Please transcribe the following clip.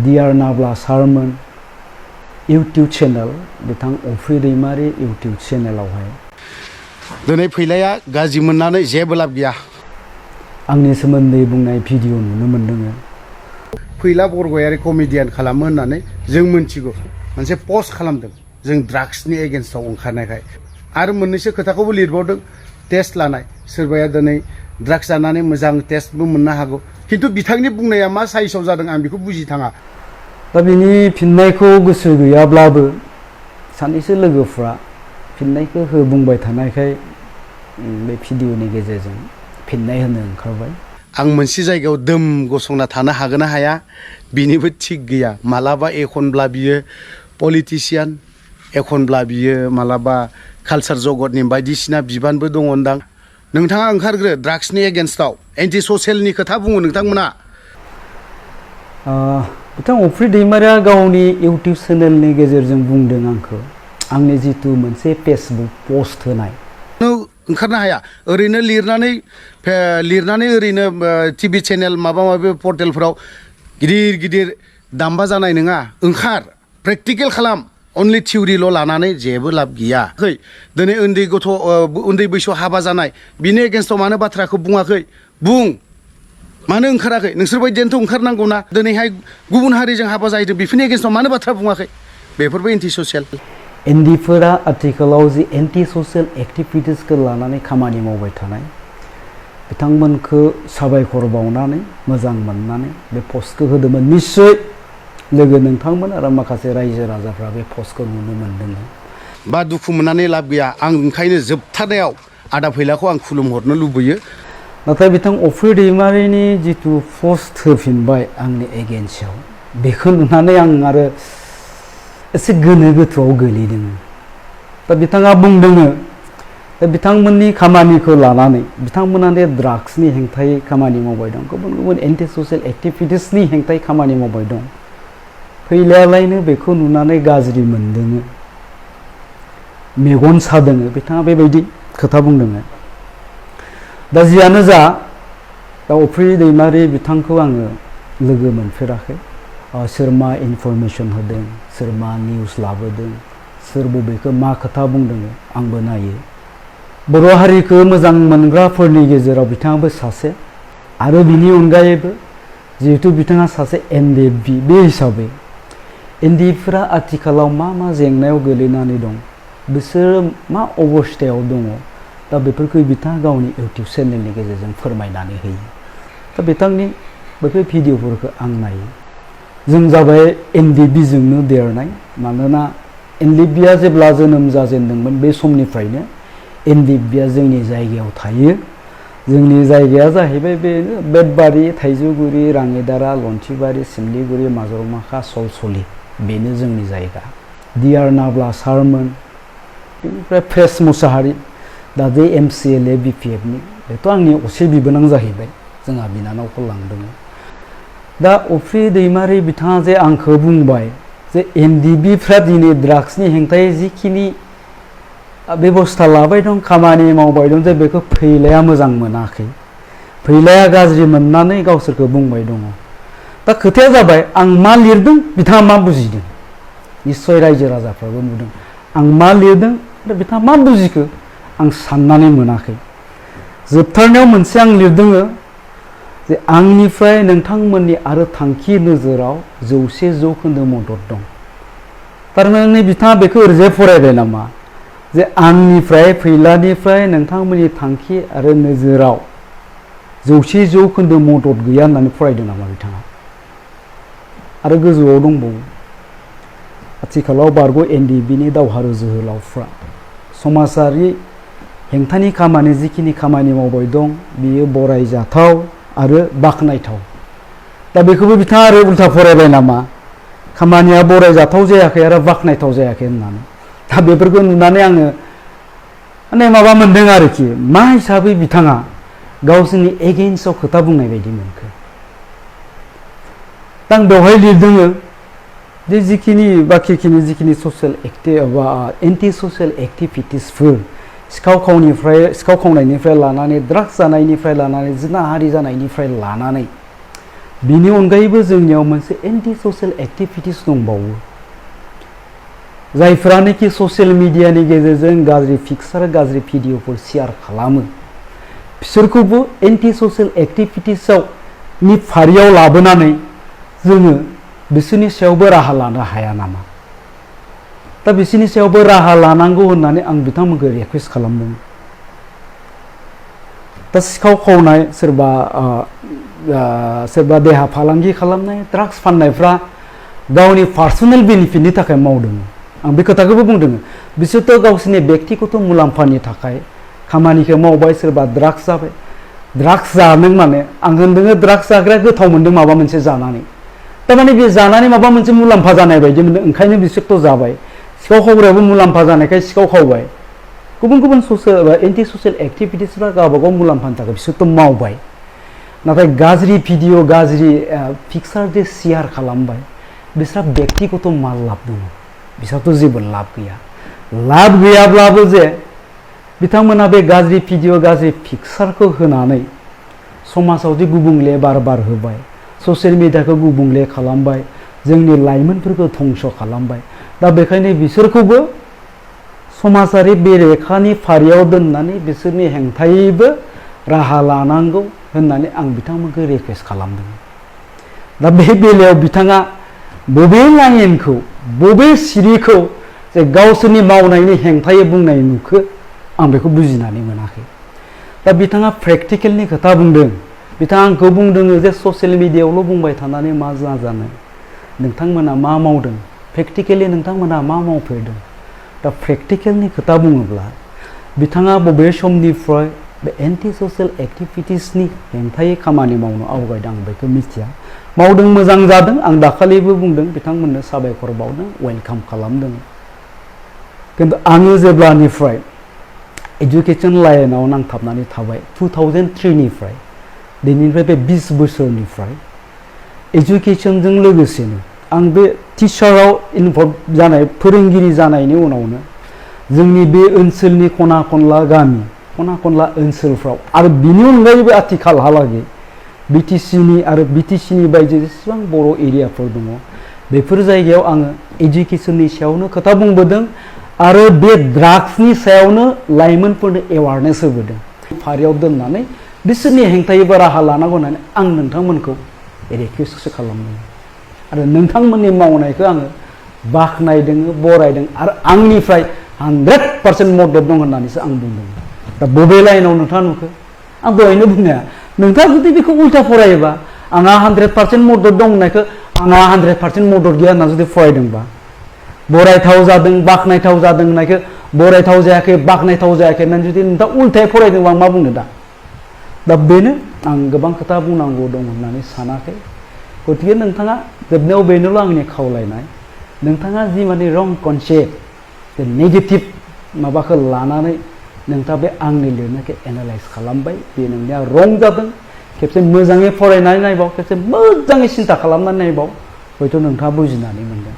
dear नाब्ला सारमोन YouTube channel बिथां अफ्रि दैमारि YouTube चेनेलावहाय दिनै फैलाया गाज्रि मोननानै जेबो लाब गैया आंनि सोमोन्दै बुंनाय भिडिअ नुनो मोनदों फैला borgoyary कमेडियान खालामो होननानै जों मिथिगौ मोनसे पस्ट खालामदों जों ड्राग्सनि एगेन्स्टआव ओंखारनायखाय आरो मोननैसो खोथाखौबो लिरबावदों टेस्ट लानाय सोरबाया दिनै ड्राग्स जानानै मोजां टेस्टबो मोननो हागौ खिन्थु बिथांनि बुंनाया मा साइसआव जादों आं बेखौ बुजि थाङा दा बिनि फिननायखौ गोसो गैयाब्लाबो सानैसो लोगोफ्रा फिननायखौ बुंबाय थानायखाय बे भिडिअनि गेजेरजों फिननाय होनो ओंखारबाय आं मोनसे जायगायाव दोम गसंना थानो हागोन ना हाया बिनिबो थिग गैया मालाबा एखनब्ला बियो पलिटिशियान एखनब्ला बियो मालाबा कालचार जगतनि बायदिसिना बिबानबो दङदां नोंथाङा ओंखारग्रो ड्राग्सनि एगेन्स्टआव एन्टि ससियेलनि खोथा बुङो नोंथांमोना बिथां अफ्रि दैमारिया गावनि इउटिउब चेनेलनि गेजेरजों बुंदों आंखौ आंनि जितु मोनसे फेसबुक पस्ट होनाय ओंखारनो हाया ओरैनो लिरनानै ओरैनो टिभि चेनेल माबा माबि पर्टेलफोराव गिदिर गिदिर दामबा जानाय नङा ओंखार प्रेक्टिकेल खालाम अनलि थिउरिल' लानानै जेबो लाब गैया दिनै उन्दै बैसोआव हाबा जानाय बिनि एगेन्स्टआव मानो बाथ्राखौ बुङाखै बुं मानो ओंखाराखै नोंसोर बायदियानोथ' ओंखारनांगौ ना दिनैहाय गुबुन हारिजों हाबा जाहैदों बेफोरनि एगेन्स्टआव मानो बाथ्रा बुङाखै बेफोरबो एन्टि ससियेल एनडिफोरा आथिखालाव जि एन्टि ससियेल एक्टिभिटिसखौ लानानै खामानि मावबाय थानाय बिथांमोनखौ साबायखर बावनानै मोजां मोननानै बे पस्टखौ होदोंमोन निश्चय लोगो नोंथांमोन आरो माखासे रायजो राजाफ्रा बे पस्टखौ नुनो मोनदों बा दुखु मोननानै लाब गैया आं ओंखायनो जोबथारनायाव आदा फैलाखौ आं खुलुमहरनो लुबैयो नाथाय बिथां अफ्रि दैमारिनि जितु पस्ट होफिनबाय आंनि एगेन्स्टआव बेखौ नुनानै आं आरो एसे गोनो गोथोआव गोलैदों दा बिथाङा बुंदों दा बिथांमोननि खामानिखौ लानानै बिथांमोना ड्राग्सनि हेंथायै खामानि मावबाय दं गुबुन गुबुन एन्टि ससियेल एक्टिभिटिसनि हेंथायै खामानि मावबाय दं फैलायालायनो बेखौ नुनानै गाज्रि मोनदों मेगन सादों बिथाङा बेबायदि खोथा बुंदों दा जियानो जा दा अफ्रि दैमारि बिथांखौ आङो लोगो मोनफेराखै सोर मा इनफरमेसन होदों सोर मा निउस लाबोदों सोर बबेखौ मा खोथा बुंदों आंबो नायो बर' हारिखौ मोजां मोनग्राफोरनि गेजेराव बिथाङाबो सासे आरो बिनि अनगायैबो जिहेतु बिथाङा सासे एनडिएफबि बे हिसाबै एनडिएफफोरा आथिखालाव मा मा जेंनायाव गोलैनानै दं बिसोर मा अबस्थायाव दङ दा बेफोरखौ बिथाङा गावनि इउटिउब चेनेलनि गेजेरजों फोरमायनानै होयो दा बिथांनि बेफोर भिडिअफोरखौ आं नायो जों जाबाय एनडिएफबिजोंनो देरनाय मानोना एनडिएफबिया जेब्ला जोनोम जाजेनदोंमोन बे समनिफ्रायनो एनडिएफबिया जोंनि जायगायाव थायो जोंनि जायगाया जाहैबाय बेनो बेदबारि थाइजौगुरि राङिदारा लन्थिबारि सिमलिगुरि माजरमाखा सलसलि बेनो जोंनि जायगा डियार नाब्ला सारमोन बेनिफ्राय फ्रेस मुसाहारि दा जे MCLA BPFनि बेथ' आंनि असे बिबोनां जाहैबाय जोंहा बिनानावखौ लांदों दा अफ्रि दैमारि बिथाङा जे आंखौ बुंबाय जे एनडिएफबिफ्रा दिनै ड्राग्सनि हेंथायै जिखिनि बेबस्था लाबाय दं खामानि मावबाय दं जे बेखौ फैलाया मोजां मोनाखै फैलाया गाज्रि मोननानै गावसोरखौ बुंबाय दङ दा खोथाया जाबाय आं मा लिरदों बिथाङा मा बुजिदों निश्चय रायजो राजाफ्राबो नुदों आं मा लिरदों आरो बिथाङा मा बुजिखो आं साननानै मोनाखै जोबथारनायाव मोनसे आं लिरदों जे आंनिफ्राय नोंथांमोननि आरो थांखि नोजोराव 100% मदद दं थारमाने बिथाङा बेखौ ओरैजाय फरायबाय नामा जे आंनिफ्राय फैलानिफ्राय नोंथांमोननि थांखि आरो नोजोराव 100% मदद गैया होननानै फरायदों नामा बिथाङा आरो गोजौआव दंबावो आथिखालाव बारग' एनडिएफबिनि दावहारु जोहोलावफ्रा समाजारि हेंथानि खामानि जिखिनि खामानि मावबाय दं बियो बरायजाथाव आरो बाख्नायथाव दा बेखौबो बिथाङा आरो उल्था फरायबाय नामा खामानिया बरायजाथाव जायाखै आरो बाख्नायथाव जायाखै होननानै दा बेफोरखौ नुनानै आङो माने माबा मोनदों आरोखि मा हिसाबै बिथाङा गावसोरनि एगेन्स्टआव खोथा बुंनाय बायदि मोनखो दा आं बेवहाय लिरदों जे जिखिनि ससियेल बा एन्टि ससियेल एक्टिभिटिसफोर सिखाव खावनायनिफ्राय लानानै ड्राग्स जानायनिफ्राय लानानै जिनाहारि जानायनिफ्राय लानानै बिनि अनगायैबो जोंनियाव मोनसे एन्टि ससियेल एक्टिभिटिस दंबावो जायफोरानोखि ससियेल मिडियानि गेजेरजों गाज्रि पिक्चार गाज्रि भिडिअफोर शेयार खालामो बिसोरखौबो एन्टि ससियेल एक्टिभिटिसआव नि फारियाव लाबोनानै जोङो बिसोरनि सायावबो राहा लानो हाया नामा दा बिसोरनि सायावबो राहा लानांगौ होननानै आं बिथांमोनखौ रिक्वेस्ट खालामदों दा सिखाव खावनाय सोरबा देहा फालांगि खालामनाय ड्राग्स फाननायफ्रा गावनि पार्सनेल बेनिफिटनि थाखाय मावदों आं बे खोथाखौबो बुंदों बिसोरथ' गावसोरनि बेक्तिगत मुलाम्फानि थाखाय खामानिखौ मावबाय सोरबा ड्राग्स जाबाय ड्राग्स जादों माने आं होनदों ड्राग्स जाग्राया गोथाव मोनदों माबा मोनसे जानानै थारमाने बे जानानै माबा मोनसे मुलाम्फा जानाय बायदि मोनदों ओंखायनो बिसोरथ' जाबाय सिखाव खावग्रायाबो मुलाम्फा जानायखाय सिखाव खावबाय गुबुन गुबुन ससियेल एन्टि ससियेल एक्टिभिटिसफ्रा गावबागाव मुलाम्फानि थाखाय बिसोरथ' मावबाय नाथाय गाज्रि भिडिअ गाज्रि पिक्चार जे शेयार खालामबाय बिसोरहा बेक्तिगत माल लाब दङ बिसोरथ' जेबो लाब गैया लाब गैयाब्लाबो जे बिथांमोना बे गाज्रि भिडिअ गाज्रि पिक्चारखौ होनानै समाजाव जे गुबुंले बार होबाय ससियेल मिडियाखौ गुबुंले खालामबाय जोंनि लाइमोनफोरखौ धंस खालामबाय दा बेखायनो बिसोरखौबो समाजारि बेरेखानि फारियाव दोननानै बिसोरनि हेंथायैबो राहा लानांगौ होननानै आं बिथांमोनखौ रिक्वेस्ट खालामदों दा बे बेलायाव बिथाङा बबे लाइनखौ बबे सिरिखौ जे गावसोरनि मावनायनि हेंथायै बुंनाय नुखो आं बेखौ बुजिनानै मोनाखै दा बिथाङा प्रेक्टिकेलनि खोथा बुंदों बिथाङा आंखौ बुंदों जे ससियेल मिडियायावल' बुंबाय थानानै मा जानो नोंथांमोना मा मावदों प्रेक्टिकेलि नोंथांमोना मा मावफेरदों दा प्रेक्टिकेलनि खोथा बुङोब्ला बिथाङा बबे समनिफ्राय बे एन्टि ससियेल एक्टिभिटिसनि हेंथायै खामानि मावनो आवगायदों आं बेखौ मिथिया मावदों मोजां जादों आं दाखालिबो बुंदों बिथांमोननो साबायखर बावदों वेलकाम खालामदों किन्तु आङो जेब्लानिफ्राय एजुकेशन लाइनाव नांथाबनानै थाबाय 2003 निफ्राय दिनैनिफ्राय बे 20 बोसोरनिफ्राय एजुकेशनजों लोगोसेनो आं बे टिचाराव इनभल्व जानाय फोरोंगिरि जानायनि उनावनो जोंनि बे ओनसोलनि खना खनला गामि खना खनला ओनसोलफ्राव आरो बिनि अनगायैबो आथिखालहालागै बिटिसिनि आरो बिटिसिनि बायजो जेसेबां बर' एरियाफोर दङ बेफोर जायगायाव आङो एजुकेशननि सायावनो खोथा बुंबोदों आरो बे ड्राग्सनि सायावनो लाइमोनफोरनो एवारनेस होबोदों फारियाव दोननानै बिसोरनि हेंथायैबो राहा लानांगौ होननानै आं नोंथांमोनखौ रिक्वेस्टसो खालामदों आरो नोंथांमोननि मावनायखौ आङो बाख्नायदों बरायदों आरो आंनिफ्राय 100% मदद दं होननानैसो आं बुंदों दा बबे लाइनाव नोंथाङा नुखो आं दहायनो बुंनाया नोंथाङा जुदि बेखौ उल्था फरायोबा आंहा 100% मदद दं होननायखौ आंहा 100% मदद गैया होनना जुदि फरायदोंबा बरायथाव जादों बाख्नायथाव जादों होननायखौ बरायथाव जायाखै बाख्नायथाव जायाखै होननानै जुदि नोंथाङा उल्थायै फरायदोंबा आं मा बुंनो दा बेनो आं गोबां खोथा बुंनांगौ दं होननानै सानाखै गतिके नोंथाङा जोबनायाव बेनोल' आंनि खावलायनाय नोंथाङा जि माने रं कनसेप्ट नेगेटिभ माबाखौ लानानै नोंथाङा बे आंनि लिरनायखौ एनालाइज खालामबाय बे नोंनिया रं जादों खेबसे मोजाङै फरायनानै नायबाव खेबसे मोजाङै सिन्था खालामनानै नायबाव हयथ' नोंथाङा बुजिनानै मोनगोन